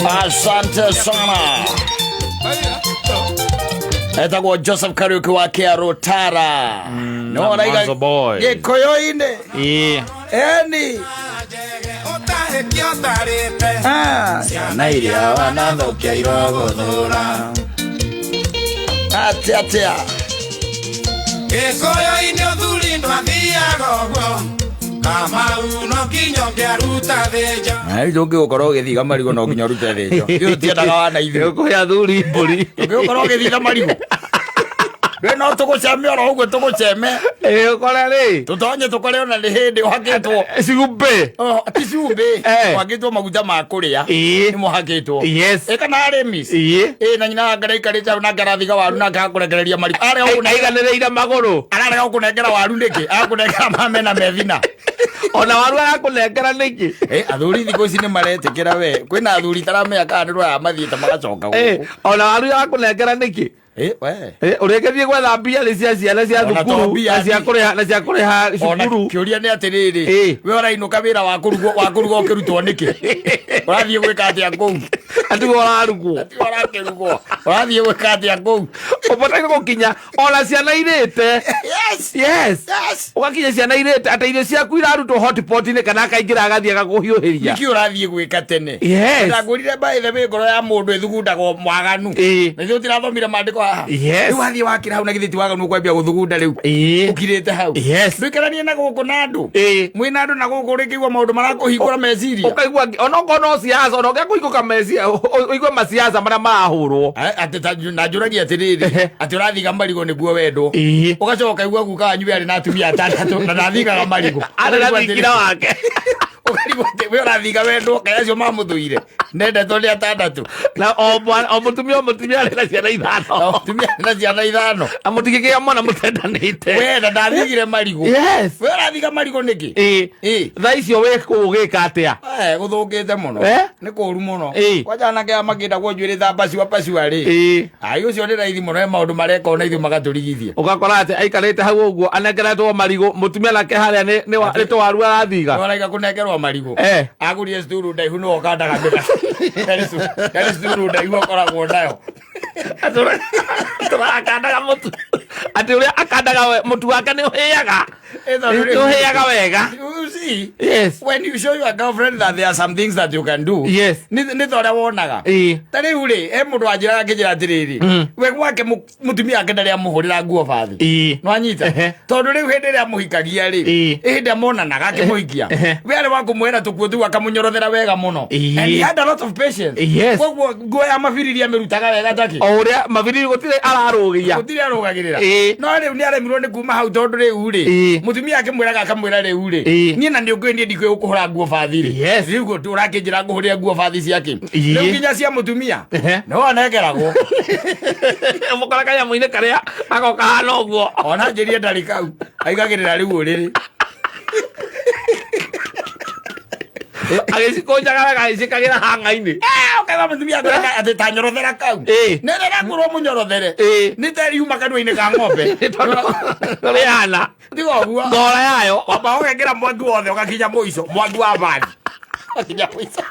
Asante sana. Etagwo Joseph Kariuki wa Kĩarũtara. No araiga Mwanzo Boys. Gĩkũyũ-inĩ. Ĩĩ. Eni. Ah, ciana iria wanathũkia irogũthũra. Atĩa atĩa. Gĩkũyũ-inĩ ũthuri ndwathiaga ũguo Kamau no nginya ũngĩaruta thĩnja. Na rĩu ndũngĩgũkorwo ũgĩthiga marigũ no nginya ũrute thĩnjo. Ithuĩ tũtiendaga wana ithuĩ. Ũkũhe athuri mbũri. Ũngĩgũkorwo ũgĩthitha marigũ. We no tũgũceme oro ũguo tũgũceme. Ĩĩ ũkore rĩ. Tũtonye tũkore ona nĩ hĩndĩ ũhakĩtwo. Cumbĩ. Oh, ti cumbĩ. Eh. Ũhakĩtwo maguta ma kũrĩa. Ĩĩ. Nĩ mũhakĩtwo. Yes. Ĩ kana arĩmi. Ĩĩ. Ĩ na nyina wake araikarĩte hau nake arathiga waru nake akũrekereria marigũ. Arega gũkũnengera- Aiganĩrĩire magũrũ. ararega gũkũnengera waru nĩkĩ? Arakũnengera mamena methina. Ona waru arakũnengera nĩkĩ? Eh, athuri thikũ ici nĩ maretĩkĩra we. Kwĩna athuri taramenya kana nĩ rũraya mathiĩte magacoka Ĩĩ, gũkũ. ona waru arakũnengera nĩkĩ? Eh, we. Ĩ, ũrĩngĩthiĩ gwetha mbia nĩ cia ciana cia Ona to thukuru mbia na cia ni- kũrĩha na cia kũrĩha Ona cukuru. kĩũria nĩ atĩrĩrĩ Ĩ. we ũrainũka wĩra wa kũrugwo wa kũruga ũkĩrutwo nĩkĩ ũrathiĩ gwĩka atĩa kũu Atigwo ũrarugwo. Tiga ũrakĩrugwo ũrathiĩ gwĩka atĩa kũu Ũbataire gũkinya ona ciana irĩte. yes Yes. yes Ũgakinya ciana irĩte atĩ irio ciaku irarutwo hotpot-inĩ kana akaingĩra agathiĩ agakũhiũhĩria. nĩkĩ ũrathiĩ gwĩka tene Yes. ndangũrire by the way ngoro ya mũndũ ĩthugundagwo mwaganu Ĩ. na ithuĩ tũtirathomire maandĩko haha Yes. rĩu wathiĩ wakĩra hau na githĩ ti waganu ũkwambia gũthugunda rĩu Ĩ. ũkirĩte hau Yes. ndũikaranie na gũkũ na andũ Ĩ. mwĩna andũ na gũkũ ũrĩkĩigua maũndũ marakũhingũra meciria Ũkaigua onokorwo no siasa ona ũngĩakũhingũka meciria ũigue masiasa marĩa marahũrwo. Atĩ na njũragia atĩrĩrĩ Ehe. atĩ ũrathiga marigũ nĩguo wendwo Ĩ. ũgacoka ũkaigua guka wanyu we arĩ na atumia atandatũ na ndathigaga marigũ Arĩ na thingira wake. Ũkarigwo atĩ we ũrathiga wendwo kaĩ acio mamũthũire nendetwo nĩ atandatũ Na o mwana o mũtumia o mũtumia arĩ na ciana Na ithano. mũtumia arĩ na ciana ithano Na mũtingĩgĩa mwana mũtendanĩte. we na ndathigire marigũ Yes. we ũrathiga marigũ nĩkĩ Ĩ. Ĩ. Thaa icio wĩ kũu ũgĩka atĩa? Eh, gũthũkĩte mũno Eh? nĩ kũru mũno Ĩ. kwanja anake aya makĩndagwo njuĩrĩ ta pacua pacua rĩ Ĩ. ai ũcio nĩ raithi mũno he maũndũ mareka ona ithuĩ magatũrigithia Ũgakora atĩ aikarĩte hau ũguo anengeretwo marigũ mũtumia nake harĩa nĩ nĩ wa- nĩ tũwaru arathiga. Waraiga kũnengerwo marigũ Eh. agũrire cituru ndaihu nĩwe ũkandaga mĩgate Yarĩ cituru ndaihu akoragwo nayo Tũrakandaga mũtu. Atĩ ũrĩa akandaga mũtu wake nĩ ũhĩaga. Ĩ tondũ Nĩ rĩu- ũhĩaga wega. You see, Yes. when you show your girlfriend that there are some things that you can do Yes. nĩ ta ũrĩa wonaga Ĩ. ta rĩu rĩ he mũndũ wanjĩraga akĩnjĩra atĩrĩrĩ we gwake mũtumia wake ndarĩ amũhũrĩra nguo bathi Ĩ. nwanyita Ehe. tondũ rĩu hĩndĩ ĩrĩa amũhikagia rĩ Ĩ. hĩndĩ ĩrĩa monanaga akĩmũhikia Ehe. we arĩ wa kũmwĩra tũkuo tũu akamũnyorothera wega mũno Ĩ. And he had a lot of patience Yes. koguo nguo ya mabiriri amĩrutaga wega taki O ũrĩa mabiriri gũtirĩ ararũgia. gũtirĩ arũgagĩrĩra Ĩ. no rĩu nĩ aremirwo nĩ kuma hau tondũ rĩu rĩ Ĩ. mũtumia akĩmwĩraga akamwĩra rĩu rĩ Ĩ. niĩ na nĩ ũngĩ niĩ ndikũĩ gũkũhũra nguo bathi rĩ Yes. rĩu ũrakĩnjĩra ngũhũrĩre nguo bathi ciake Ĩ. rĩu nginya cia mũtumia Ehe. no anengeragwo Mũkora kanyamũ-inĩ karĩa agoka hana ũguo. ona njĩrie ndarĩ kau aigagĩrĩra rĩu ũrĩrĩ Agĩcikũnjaga wega agĩciĩkagĩra hang'a-inĩ. ũkaiga mũtumia akwĩraga atĩ ta nyorothera kau Ĩ. nĩ rĩrakwĩrwo mũnyorothere Ĩ. nĩ ta riuma kanua-inĩ ka ng'ombe Tondũ rĩhana tiga ũguo ngora yayo. wamba ũgekĩra mwaki wothe ũgakinya mũico mwaki wa bathi ũgakinya mũico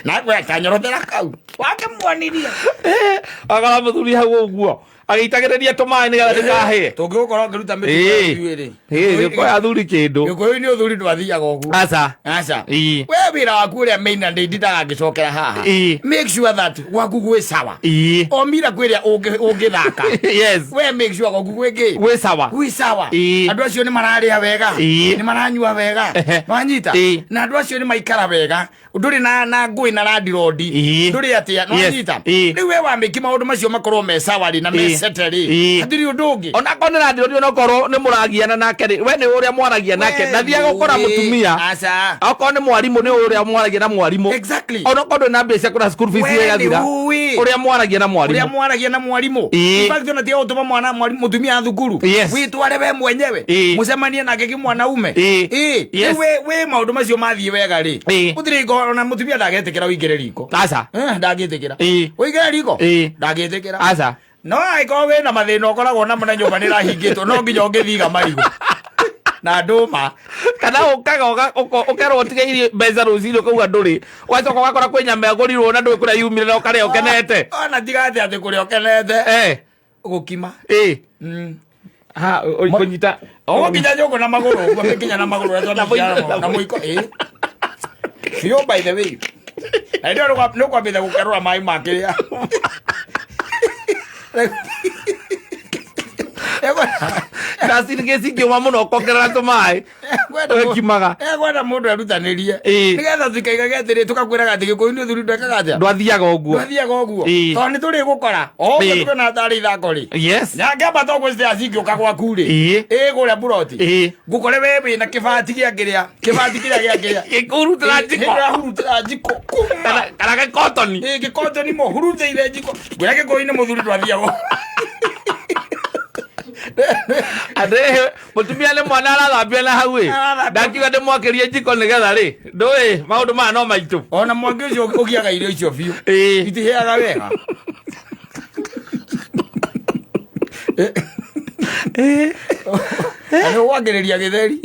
na akwĩra ta nyorothera kau wakĩmuonirie Agora mũthuri hau ũguo agĩitagĩrĩria tũmaĩ nĩgetha ndĩkahĩe. tũngĩgũkorwo ngĩruta Ĩ. mĩtugo Ĩ, gĩkũyũ athuri kĩndũ. gĩkũyũ-inĩ ũthuri ndwathiaga ũguo Aca. aca Ĩ. we wĩra waku ũrĩa maina ndĩndindaga ngĩcokera haha Ĩ. make sure that gwaku gwĩ sawa Ĩ. o mira kwĩrĩa ũngĩthaka Yes. we make sure gwaku gwĩ kĩ Gwĩ sawa. gwĩ sawa Ĩ. andũ acio nĩ mararĩa wega Ĩ. nĩ maranyua wega Ehe. wanyita Ĩ. na andũ acio nĩ maikara wega ndũrĩ na na ngũĩ na landirondi Ĩ. ndũrĩ atĩa Yes. nĩwanyita Ĩ. rĩu we wamĩki maũndũ macio makorwo me sawa rĩ na Ĩ. me sete rĩ Ĩ. hatirĩ ũndũ ũngĩ Onakorwo nĩ landlord onakorwo nĩ mũragiana nake rĩ we nĩ ũrĩa mwaragia nake We ndathiaga gũkora nĩũĩ. mũtumia aca okorwo nĩ mwarimũ nĩ ũrĩa mwaragia na mwarimũ Exactly. onakorwo ndũrĩ na mbia cia kũrĩha school fees We ĩgathira nĩũĩ. ũrĩa mwaragia na ũrĩa mwarimũ mwaragia na mwarimũ Ĩ. In fact ona tiga gũtũma mwana mũtumia thukuru Yes. wĩtware we mwenyewe Ĩ. mũcemanie nake kĩmwanaume Ĩ. Ĩ. Yes. Rĩu wĩ maũndũ macio mathiĩ wega rĩ Ĩ. gũtirĩ riko ona mũtumia ndagĩtĩkĩra ũingĩre riko aca Eh, ndangĩtĩkĩra Ĩ. ũingĩre riko Ĩ. ndangĩtĩkĩra aca no angĩkorwo wĩna mathĩna ũkoragwo namo na nyũmba nĩ ĩrahingĩtwo no nginya ũngĩthiga marigũ Na ndũma. Kana ũkaga ũkerwo ũtige irio mbeca rũcinĩ, ũkauga ndũrĩ, ũgacoka ũgakora kwĩ nyama ĩgũrirwo na ndũĩ kũrĩa yumire na ũkarĩa ũkenete. Ona tiga atĩ atĩ kũrĩa ũkenete. Gũkima. Ha kũnyita. Ũgũkinya nyũngũ na magũrũ ũguo, mĩkinya na magũrũ Na mũiko. Na mũiko, ĩ. Biũ, by the way. Na hĩndĩ ĩyo nĩ ũkwambĩte gũkerũra maĩ ma kĩrĩa. Ndacirigĩ cingiũma mũno, ũkongerera tũmaĩ ũgĩkimaga. Ekwenda mũndũ erutanĩrie. Nĩgetha tũikaigage atĩrĩ, tũkakwĩraga atĩ Gĩkũyũ nĩ ũthuri ndwekaga atĩa? Ndwathiaga ũguo. Ndwathiaga ũguo. Tondũ nĩ tũrĩ gũkora. O ũguo tũkĩona tarĩ ithako rĩ. Nyangĩamba to gwĩciria cingĩũka gwaku rĩ. Ĩ kũrĩa buroti. Ngũkore we wĩna kĩbati gĩa kĩrĩa. Kĩbati kĩrĩa gĩa kĩrĩa. Gĩkũhurutĩra njiko. Hĩndĩ njiko. Kuma. Kana gĩkotoni. Ĩ gĩkotoni mo hurutĩire njiko. Ngwĩra Gĩkũyũ-inĩ mũthuri ndwathiaga. Andĩ mũtumia nĩ mwana arathambia na hau ĩ. Arathambia. Ndakiuga ndĩmwakĩrie njiko nĩgetha rĩ ndũĩ maũndũ maya no maitũ. Ona mwangi ũcio ũgiaga irio icio biũ. Itihĩaga wega. Na nĩ ũgwakĩrĩria gĩtheri.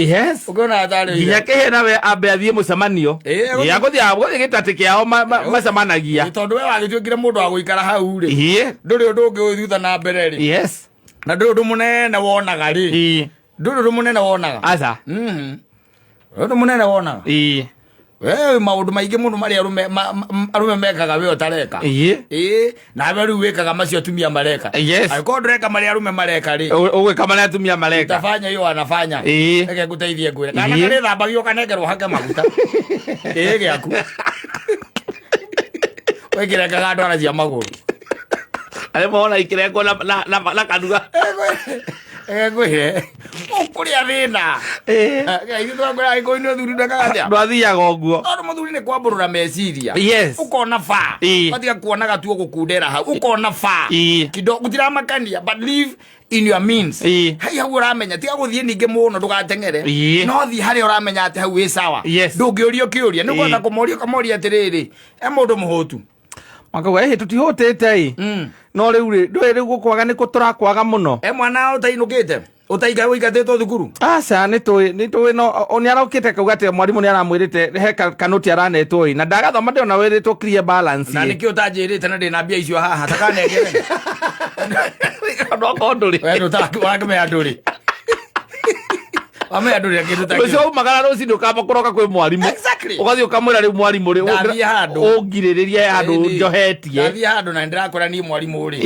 Ũkĩona tarĩ Nginya kĩhĩ nawe ambe athiĩ mũcemanio. Ĩĩ, Agũthiĩ gĩtatĩ kĩao macemanagia. Tondũ we wagĩtuĩkire mũndũ wa gũikara hau rĩ. Ndũrĩ ũndũ ũngĩ ũthutha na mbere rĩ. Na ndũrĩ ũndũ mũnene wonaga rĩ. Ndũrĩ ũndũ mũnene wonaga. Aca. Ũndũ mũnene wonaga. We maũndũ maingĩ mũno marĩa arũme mekaga we ũtareka. Ĩĩ, nawe rĩu wĩkaga macio atumia mareka. Angĩkorwo ndũreka marĩa arũme mareka rĩ. Ũgwĩka marĩa atumia mareka. Utafanya hiyo wanafanya. Reke ngũteithie ngwĩre. Kana karĩthambagio ũkanengerwo hake maguta. Ĩĩ gĩaku. Wĩkĩrengaga ndwara cia magũrũ. Arĩa mona ikĩrengwo na kanua. Reke ngwĩre. Ũkũrĩa thĩna. Ithuĩ twakwĩra Gĩkũyũ nĩ ũthuri ndwekaga atĩa? Ndwathiaga ũguo. Tondũ mũthuri nĩ kwambũrũra meciria. Ũkona ba. Ũgatiga kuonaga tu ũgũkundera hau. Ũkona ba. Kido gũtiramakania, but live in your means. Hai hau ũramenya tiga gũthiĩ ningĩ mũno ndũgateng'ere. No thiĩ harĩa ũramenya atĩ hau wĩ sawa. Ndũngĩũrio kĩũria. Nĩ ũkwenda kũmoria ũkamoria atĩrĩrĩ, e mũndũ mũhũtu. Makauga ĩhĩ tũtihũtĩte ĩ. No rĩu rĩ, ndũĩ rĩu gũkwaga nĩ kũ tũrakwaga mũno. E mwana ũtainũkĩte? Ũtainga ũingatĩtwo thukuru? Aca, nĩ tũĩ, nĩ tũĩ, no nĩ arokĩte kauga atĩ mwarimũ nĩ aramwĩrĩte he kanoti aranetwo ĩ, na ndagathoma ndĩrona wĩrĩtwo clear balance Na ĩ. nĩkĩo ũtanjĩrĩte na ndĩna mbia icio haha takanengere. Ona okorwo ndũrĩ. We wakĩmenya ndũrĩ. Wamenya ndũrĩ na kĩndũ ta Rũciũ kĩu. umagara rũcinĩ ũkamba kũroka kwĩ mwarimũ. Ũgathiĩ ũkamwĩra rĩu mwarimũ rĩ, Ndathiĩ handũ. ũngirĩrĩrie handũ njohetie. Ndathiĩ handũ na nĩndĩrakora niĩ mwarimũ rĩ.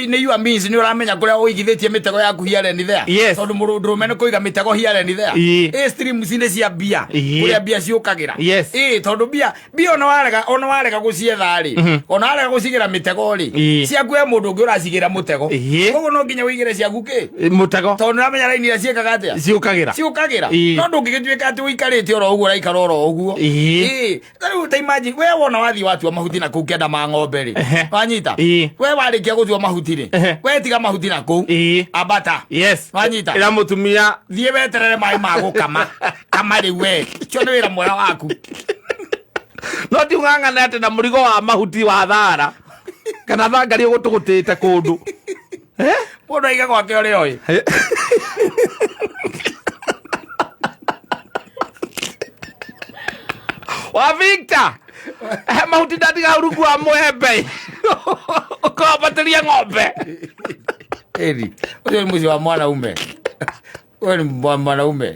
Nĩ your means, nĩ ũramenya kũrĩa ũigithĩtie mĩtego yaku here and there. Tondũ mũndũrũme nĩ kũiga mĩtego here and there. Ĩ streams nĩ cia mbia. Kũrĩa mbia ciũkagĩra. Ĩ tondũ mbia ona warega gũcietha rĩ, ona warega gũcigĩra mĩtego rĩ, ciaku he mũndũ ũngĩ ũracigĩra mũtego. Koguo no nginya ũigĩre ciaku kĩ? Mũtego. Tondũ nĩũramenya raini iria ciĩkaga atĩa? Ciũkagĩra. Ciũkagĩra. No ndũngĩgĩtuĩka atĩ ũikarĩte oro ũguo ũraikara oro ũguo. Ta rĩu ta imagine we wona wathiĩ watua mahuti na kũu kĩanda ma ng'ombe rĩ. Wanyita? We warĩkia gũtua mahuti rĩ. We tiga mahuti na kũu. Ambata. Wanyita? Ĩra mũtumia. Thiĩ weterere maĩ ma gũkama. Kama rĩu we. Ũcio nĩ wĩra mwega waku. No ti ũng'ang'ane atĩ na mũrigo wa mahuti wa thara. Kana thangari ũgũtũgũtĩte kũndũ. Mũndũ aiga gwake ũrĩa oĩ. Wa Victor. He mahuti ndatiga hau rungu wa mũembe. Ũkambatĩria ng'ombe. Eri, ũcio nĩ mũciĩ wa mwanaume. Ũyũ nĩ mwanaume.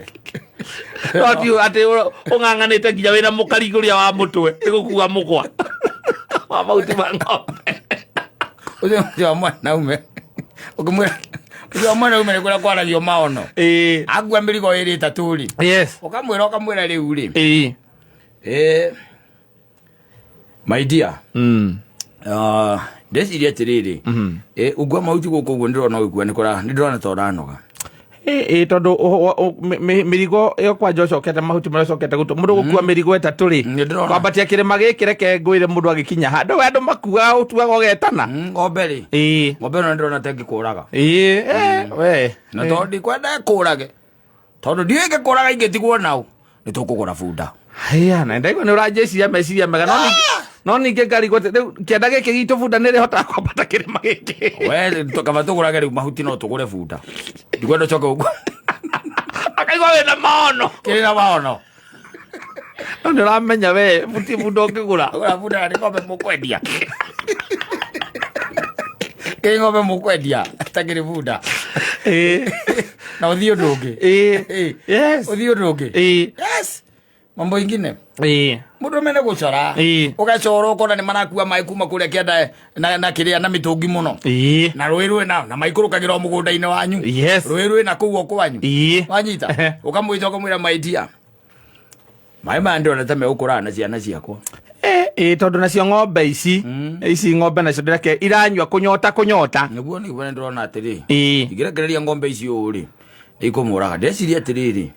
No ti atĩ ũng'ang'anĩte nginya wĩna mũkarigũria wa mũtwe nĩ gũkua mũkwa wa mahuti ma ng'ombe. Ũcio nĩ mũciĩ wa mwanaume. Ũkĩmwĩra ũcio wa mwanaume nĩ kũrĩa kwaragio maono. Akua mĩrigo ĩrĩ ĩtatũ rĩ. Ũkamwĩra rĩu rĩ. My dear. Ndeciria atĩrĩrĩ, ũngua mahuti gũkũ ũguo ndĩrona ũgĩkua nĩ kũra nĩ ndĩrona ta ũranoga. Ĩ tondũ mĩrigo ĩyo kwanja ũcokete mahuti marĩa ũcokete gũtua mũndũ gũkua mĩrigo ĩtatũ rĩ, Nĩndĩrona. kwambatia kĩrĩma gĩkĩ reke ngwĩre mũndũ agĩkinya handũ we andũ makuaga ũtuaga ũgetana. Ng'ombe rĩ. Ng'ombe ĩno nĩndĩrona ta ĩngĩkũraga. We. Na tondũ ndikwenda ĩkũrage. Tondũ ndiũĩ ĩngĩkũraga ingĩtigwo nao. Nĩ tũkũgũra bunda. Haya, na ndaigua nĩ ũranjĩciria meciria mega no no ningĩ ngarigwo atĩ rĩu kĩanda gĩkĩ gitũ bunda nĩ rĩhotaga kwambata kĩrĩma gĩkĩ. We kaba tũgũrage rĩu mahuti no tũgũre bunda. Ndikwenda ũcoke ũguo. Akaigua wĩna maono. Kĩrĩ na maono. No nĩ ũramenya we buti bunda ũngĩgũra. Agũra bunda na nĩ ng'ombe mũkwendia. Kĩ ng'ombe mũkwendia takĩrĩ bunda. Ĩĩ. Na ũthiĩ ũndũ ũngĩ. Ĩĩ. Ĩĩ. Yes. Ũthiĩ ũndũ ũngĩ. Ĩĩ. Yes. Mambo ingine. Ĩĩ. Mũndũ mene gũcora. Ĩĩ. Ũgacora ũkona nĩ marakua maĩ kuma kũrĩa kĩanda na na kĩrĩa na mĩtũngi mũno. Ĩĩ. Na rũĩ rwĩ na na maikũrũkagĩra o mũgũnda-inĩ wanyu. Yes. Rũĩ rwĩ na kũu o kwanyu. Ĩĩ. Wanyita. Ehe. Ũkamwĩta ũkamwĩra my dear. Maĩ maya ndĩrona ta megũkũrana na ciana ciakwa. Ĩĩ tondũ nacio ng'ombe ici ici ng'ombe nacio ndĩreke iranyua kũnyota kũnyota. Nĩguo nĩguo nĩndĩrona atĩrĩ. Ĩĩ. Ingĩrekereria ng'ombe icio ũũ rĩ, nĩ ikũmũraga. Ndeciria atĩrĩrĩ,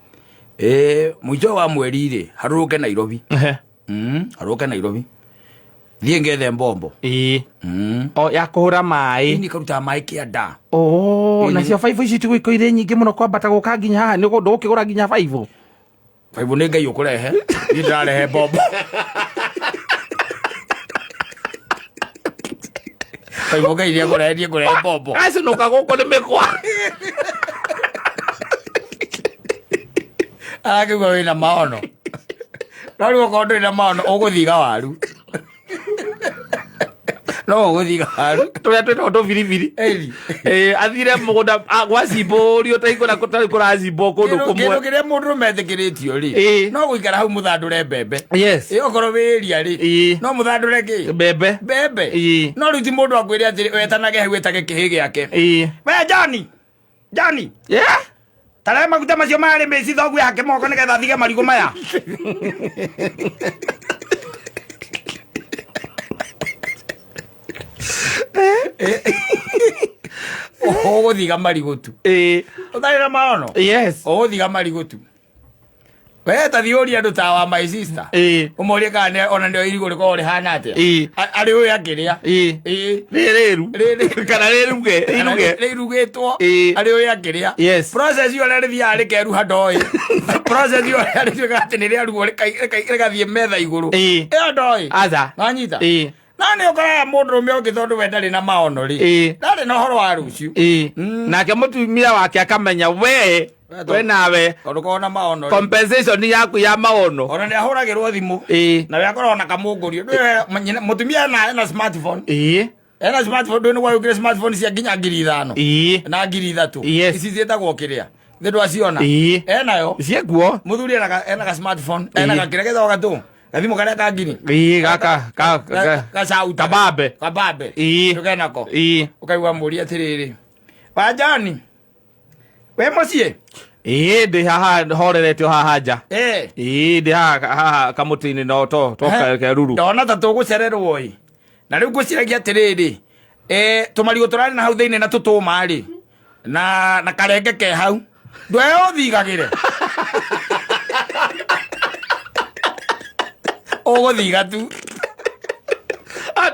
mũico wa mweri rĩ, harũrũke Nairobi. Ehe. Harũrũke Nairobi. Thiĩ ngethe mbombo. Ĩĩ. O ya kũhũra maĩ. Ini karutaga maĩ kĩanda. Oh, nacio baibũ ici tigũikũ irĩ nyingĩ mũno kwambata gũka nginya haha nĩ ndũgũkĩgũra nginya baibũ. Baibũ nĩ Ngai ũkũrehe. Niĩ ndĩrarehe mbombo. Baibũ Ngai nĩ ekũrehe, niĩ ngũrehe mbombo. Acinũka gũkũ nĩ mĩkwa. Arakĩigua wĩna maono. No rĩu okorwo ndũrĩ na maono ũgũthiga waru. No ũgũthiga waru. Tũrĩa twĩtagwo tũbiribiri. Ĩni. Ĩĩ, athire mũgũnda gwacimbũrio ta ikũra tarĩ kũracimbwo kũndũ Kĩndũ kũmwe. kĩrĩa mũndũrũme etĩkĩrĩtio rĩ Ĩĩ. no gũikara hau mũthandũre mbembe. Yes. Ĩ okorwo wĩ area rĩ Ĩĩ. no mũthandũre kĩ Mbembe. mbembe. Ĩĩ. No rĩu ti mũndũ akwĩre atĩrĩ wetanage hau etage kĩhĩ gĩake. Ĩĩ. We Jani, Jani, Yeah. tarehe maguta macio marĩ mĩci thoguo hake moko nĩgetha thige marigũ maya. Ũgũthiga marigũ tu. Ĩĩ. Ũtarĩ na maono? Yes. Ũgũthiga marigũ tu. We ta thiĩ ũrie andũ ta wa my sister. Ĩĩ. Ũmorie kana ona nĩo irigũ rĩkoragwo rĩhana atĩa. Ĩĩ. Arĩ ũyũ akĩrĩa. Ĩĩ. Ĩĩ. Rĩrĩru. Rĩrĩ. Kana rĩruge. Rĩruge. Rĩrugĩtwo. Ĩĩ. Arĩ ũyũ akĩrĩa. Yes. Process ĩyo ũrĩa rĩthiaga rĩkeruha ndoĩ. Process ĩyo ũrĩa rĩtuĩkaga atĩ nĩ rĩarugwo rĩgathiĩ metha igũrũ. Ĩĩ. Ĩyo ndoĩ. Aca. Wanyita? Ĩĩ. Na nĩ ũkoraga mũndũrũme ũngĩ tondũ we ndarĩ na maono rĩ. Ĩĩ. Ndarĩ na ũhoro wa rũciũ. Ĩĩ. Nake mũtumia wake akamenya we we nawe Tondũ korwo na maono rĩ. compensation yaku ya maono. Ona nĩ ahũragĩrwo thimũ. Ĩĩ. Na we akoragwo na kamũngũrio. Mũtumia ena smartphone. Ĩĩ. Ena smartphone ndũĩ nĩ gwagũkire smartphone cia nginya 5,000. Ĩĩ. Na 3,000. Yes. Ici ciĩtagwo kĩrĩa. Thĩ ndwaciona. Ĩĩ. Enayo. Ciekuo. Mũthuri ena ga smartphone. Ena Ĩĩ. ga kĩrĩa getagwo gatũ. Gathimũ karĩa ka ngiri. Ĩĩ gaka ka ka Gacauta. Kabambe. Kabambe. Ĩĩ. Tũkenako. Ĩĩ. Ũkaigua mũria atĩrĩrĩ. Wanjani. We mũciĩ. Ĩĩ ndĩ haha horerete o haha nja. Ĩĩ. Ĩĩ ndĩ haha haha kamũtĩ-inĩ no to to keruru. Ndona ta tũgũcererwo ĩ. Na rĩu ngwĩciragia atĩrĩrĩ. Tũmarigũ tũrarĩ na hau thĩinĩ na tũtũma rĩ. Na karenge ke hau. Ndwe ũthigagĩre. Ũgũthiga tu.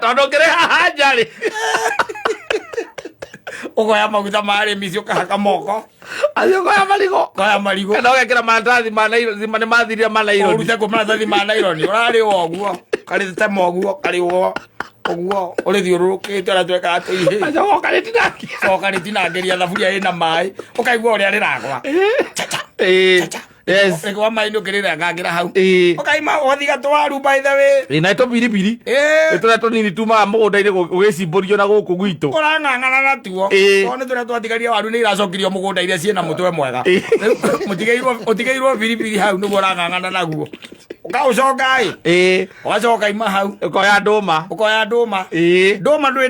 Tondũ ngĩrĩ haha nja rĩ. Ũkoya maguta ma arĩmi icio ũkahaka moko. Athiĩ ũkoya marigũ. Ũkoya marigũ. Kana ũgekĩra maratathi ma naironi, nĩ mathirire ma naironi. Ũrute kũ maratathi ma naironi, ũrarĩwa ũguo. Karĩtema ũguo, karĩwa ũguo, ũrĩthiũrũrũkĩte ũrĩa twekaga tũihĩ. Acoka ũkarĩtinangia. Coka rĩtinangĩria thaburia ĩna maĩ, ũkaigua ũrĩa rĩragwa. Chacha. Ĩĩ. Chacha. Yes. Rĩgwa maĩ nĩ ũkĩrĩrengangĩra hau. Ĩĩ. Ũkaima ũgathiga tũwaru by the way. Ĩĩ, na tũbiribiri. Ĩĩ. Nĩ tũrĩa tũnini tumaga mũgũnda-inĩ gũgĩcimbũrio na gũkũ gwitũ. Ũrang'ang'ana natuo. Ĩĩ. Tondũ nĩ tũrĩa twatigaria waru nĩ iracokirio mũgũnda iria ciĩna mũtwe mwega. Ĩĩ. Rĩu ũtigĩirwo biribiri hau nĩguo ũrang'ang'ana naguo. Ũkaũcoka ĩ. Ĩĩ. Ũgacoka ima hau. Ũkoya ndũma. Ũkoya ndũma. Ĩĩ. Ndũma ndũĩ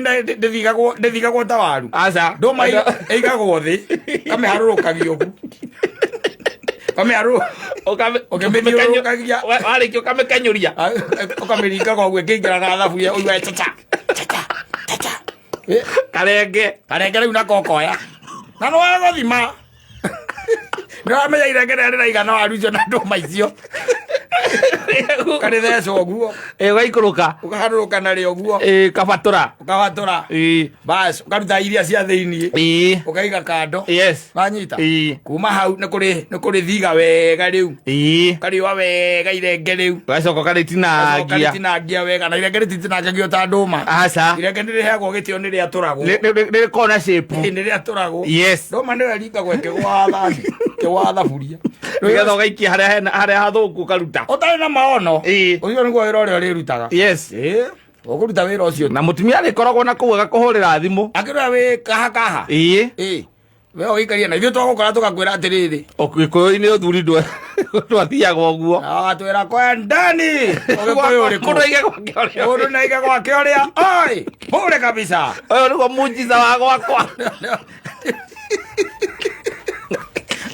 ndĩthigagwo ta waru. Aca. Ndũma ĩigagwo thĩ. Kamĩharũrũkagia ũguo. Kamĩharũrũ. Ũkĩmĩthiũrũrũkagia. Warĩkia ũkamĩkenyũria. Ũkamĩringaga ũguo ĩkĩingĩraga thaburia ũiguaga chacha. Chacha. Chacha. Karenge. Karenge rĩu nako ũkoya. Na nĩ wagũthima. Nĩ ũramenya irenge rĩrĩa rĩraigana waru icio na ndũma icio. Ũkarĩtheca ũguo. Ĩĩ, ũgaikũrũka. Ũkaharũrũka narĩo ũguo. Ĩĩ, ũkabatũra. Ũkabatũra. Ĩĩ. Bas, ũkaruta iria cia thĩiniĩ. Ĩĩ. Ũkaiga kando. Yes. Wanyita? Ĩĩ. Kuma hau nĩ kũrĩ thiga wega rĩu. Ĩĩ. Ũkarĩũa wega irenge rĩu. Ũgacoka ũkarĩtinangia. Ũkarĩtinangia wega na irenge rĩtitinangagio ta ndũma. Aca. Irenge nĩ rĩheagwo gĩtĩo nĩ rĩatũragwo. Rĩkoragwo na shape. Ĩĩ, nĩ rĩatũragwo. Yes. Ndũma nĩyo ĩringagwo ĩkĩgũaga thani. Wa thaburia. Nĩgetha ũgaikia harĩa hena harĩa hathũku ũkaruta. Ũtarĩ na maono. Ĩĩ. Ũcio nĩguo wĩra ũrĩa ũrĩrutaga. Yes. Ĩĩ. Ũkũruta wĩra ũcio. Na mũtumia arĩkoragwo na kũu agakũhũrĩra thimũ. Akĩrora wĩ kaha kaha. Ĩĩ. Ĩĩ. We ũgĩikaria na ithuĩ twagũkora tũgakwĩra atĩrĩrĩ. Gĩkũyũ-inĩ ũthuri ndwathiaga ũguo. Agatwĩra kwendani. Ũgĩkũyũ ũrĩkũ? Mũndũ aige gwake ũrĩa. Mũndũ na aige gwake ũrĩa. Oi! Bure kabisa. Ũyũ nĩguo munjiza wa gwakwa.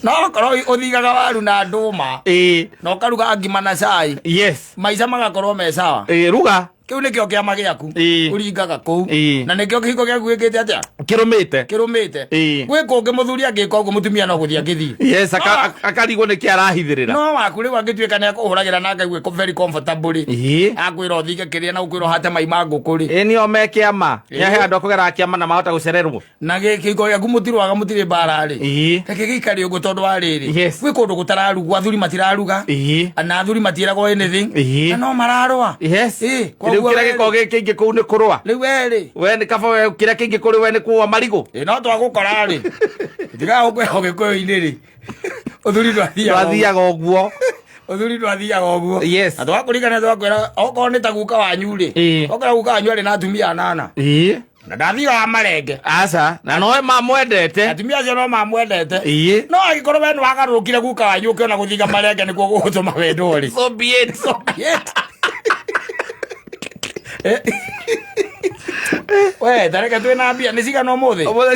No korwo ũthigaga waru na ndũma. Ĩĩ. Na ũkaruga ngima na cai. Yes. Maica magakorwo me sawa. Ĩĩ, ruga. Kĩu nĩkĩo kĩama gĩaku. Ĩĩ. Ũringaga kũu. Ĩĩ. Na nĩkĩo kĩhiko gĩaku gĩkĩte atĩa? Kĩrũmĩte. Kĩrũmĩte. Ĩĩ. Gwĩ kũngĩ mũthuri angĩka ũguo mũtumia no gũthiĩ angĩthiĩ. Yes, akarigwo nĩkĩ arahithĩrĩra. No waku rĩu angĩtuĩka nĩ akũhũragĩra na akaigue very comfortable rĩ. Ĩĩ. Akwĩra ũthinge kĩrĩa na ũkwĩra ũhate mai ma ngũkũ rĩ. Ĩĩ nĩo me kĩama. Ĩĩ. Nĩahe andũ a kũgera kĩama na mahota gũcererwo. Na kĩhiko gĩaku mũtirwaga mũtirĩ mbara rĩ. Ĩĩ. Reke gĩikare ũguo tondũ wa rĩrĩ. Yes. Gwĩ kũndũ gũtararugwo athuri matiraruga. Ĩĩ. Na athuri matiĩragwo anything. Ĩĩ. Na no mararũa. Yes. Ĩĩ, Rĩu koguo kĩrĩa we- gĩkoragwo gĩ kĩingĩ kũu nĩ kũrũa. Rĩu we rĩ. We nĩ kaba we kĩrĩa kĩingĩ kũrĩ we nĩ kũũa marigũ. Ĩ no twagũkora rĩ. Tigaga gũkwĩra ũgĩkũyũ-inĩ rĩ. Ũthuri ndwathiaga. ũguo. Twathiaga ũguo. Ũthuri ndwathiaga ũguo. Yes. Na twakũririkana twakwĩra okorwo nĩ ta guka wanyu rĩ. Ĩĩ. Okorwo guka wanyu arĩ na atumia anana. Ĩĩ. Na ndathiaga marenge. Aca, na nowe mamwendete. Atumia acio no mamwendete. Ĩĩ. No angĩkorwo we nĩwagarũrũkire guka wanyu ũkĩona gũthiga marenge nĩkuo gũgũtũma wendwo rĩ. So be it. So be it. We, tareke twĩna mbia nĩ cigana ũmũthĩ? Ũmũthĩ.